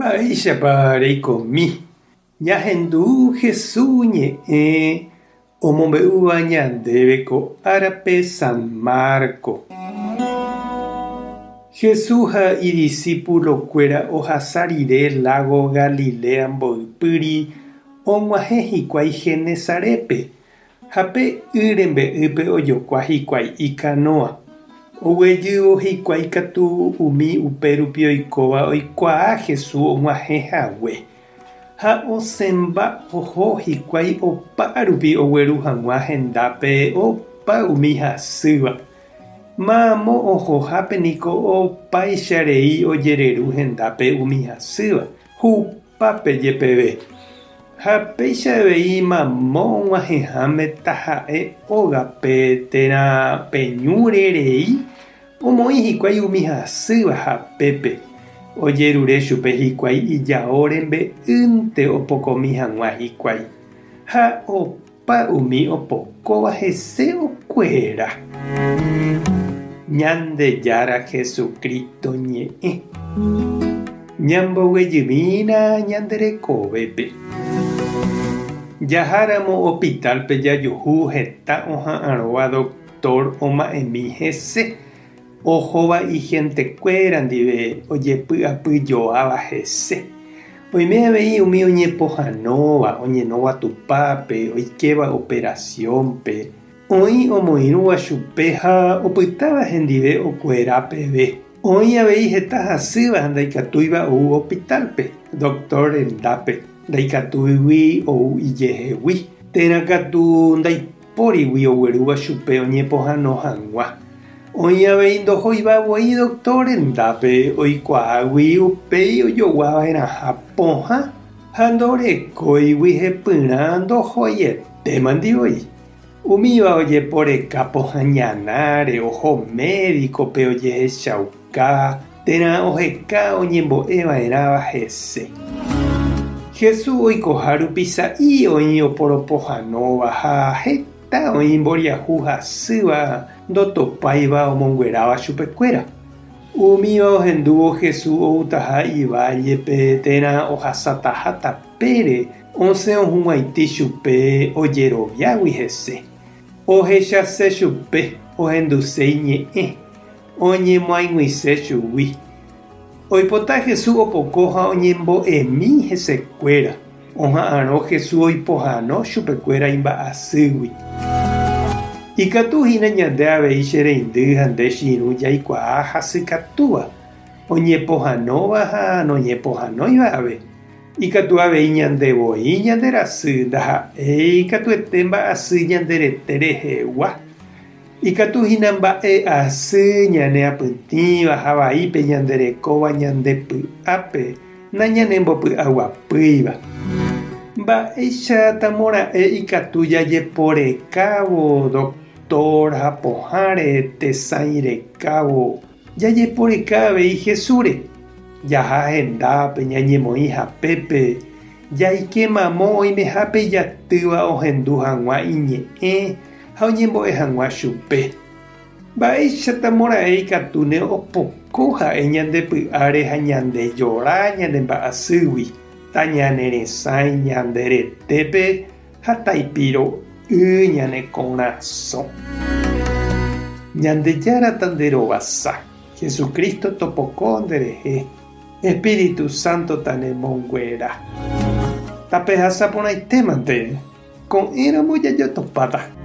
Mba'éichapa reikomi? Ñahendu Hesu ñe'ẽ omombe'úva ñandéve ko árape San Marco. Hesu ha idisípulokuéra ohasa rire lágo Galilea mboypýri og̃uahẽ hikuái Genesarépe, ha pe y rembe'ýpe ojokua hikuái ikanóa. Oguejývo hikuái katu umi upérupi oikóva oikuaa Hesu og̃uahẽ hague. Ha osẽmba oho hikuái opa rupi ogueru hag̃ua hendápe opa umi hasýva. Mamo ohohápe niko opáicha rei ojereru hendápe umi hasýva, hupápe jepeve. Ha péicha avei mamo og̃uahẽháme taha'e ógape térã pe ñúre rei Omoĩ hikuái umi hasýva hapépe, ojerure chupe hikuái ijao rembe'ýnte opokomi hag̃ua hikuái, ha opa umi opokóva hese okuera. Ñandejára Jesucristo ñe'ẽ. Ñamboguejymína ñande rekovépe. Jaháramo hospital-pe jajuhu heta oha'arõva Tor oma'ẽmi hese, ohóva ihentekuéra ndive ojepy'apyjoáva hese. Oime avei umi oñepohãnóva, oñenóva tupápe, oikéva operasiónpe, oĩ omoirũva chupe ha opytáva hendive okuera peve. Oĩ avei heta hasýva ha ndaikatúiva ou hospitálpe, doktór rendápe, ndaikatúigui ou ijehegui, térã katu Pórigui oguerúva chupe oñepohãno hag̃ua. Oĩ avei ndohóiva voi doktór rendápe oikuaágui upéi ojoguava'erãha pohã ha ndorekóigui hepyrã ndohoietémandi voi. Umíva ojeporeka pohã ñanáre, oho médikope ojehechauka térã oheka oñembo'eva'erãva hese. Jesús oikoha rupi sa'i oĩ oporopohãnóva ha heta oĩ mboriahu hasýva ndotopáiva omongueráva chupekuéra. Umíva ohendúvo Jesús outaha ivállepe térã ohasataha tapére osẽ ohug̃uaitĩ chupe ojeroviágui hese. Ohechase chupe, ohenduse iñe'ẽ, oñemoag̃uise chugui. Oipota Jesús opoko ha oñembo'emi hesekuéra, oha'arõ Jesús oipohãno chupekuéra imba'asýgui. Ikatu hína ñande avei che reindy ha nde che irũ jaikuaa hasykatúva, oñepohãnóva ha noñepohãnóiva ave. Ikatu avei ñande voi ñande rasy ndaha'éi katuete mba'asy ñande rete rehegua. Ikatu hína mba'e asy ñane apytĩva ha vaípe ñande rekóva ñande py'ápe nañanembopy'aguapýiva. Mba'éicha tamora'e ikatu jajeporekávo doctor ha pohãre tesãi rekávo jajeporeka avei Jesúsre, jaha hendápe ñañemoĩ hapépe, jaike mamo oimehápe ijatýva ohendu hag̃ua iñe'ẽ ha oñembo'e hag̃ua chupe. Mba'éichatamora'e ikatúne opoko ha'e ñande py'áre ha ñande jora ñane mba'asýgui, tañane resãi ñande retépe ha taipiro'y ñane korasõ. Ñandejára tanderovasa, Jesucristo topoko nderehe, Espíritu Santo tanemonguera. Tapehasa porãitémante. Ko'ẽramo jajotopáta.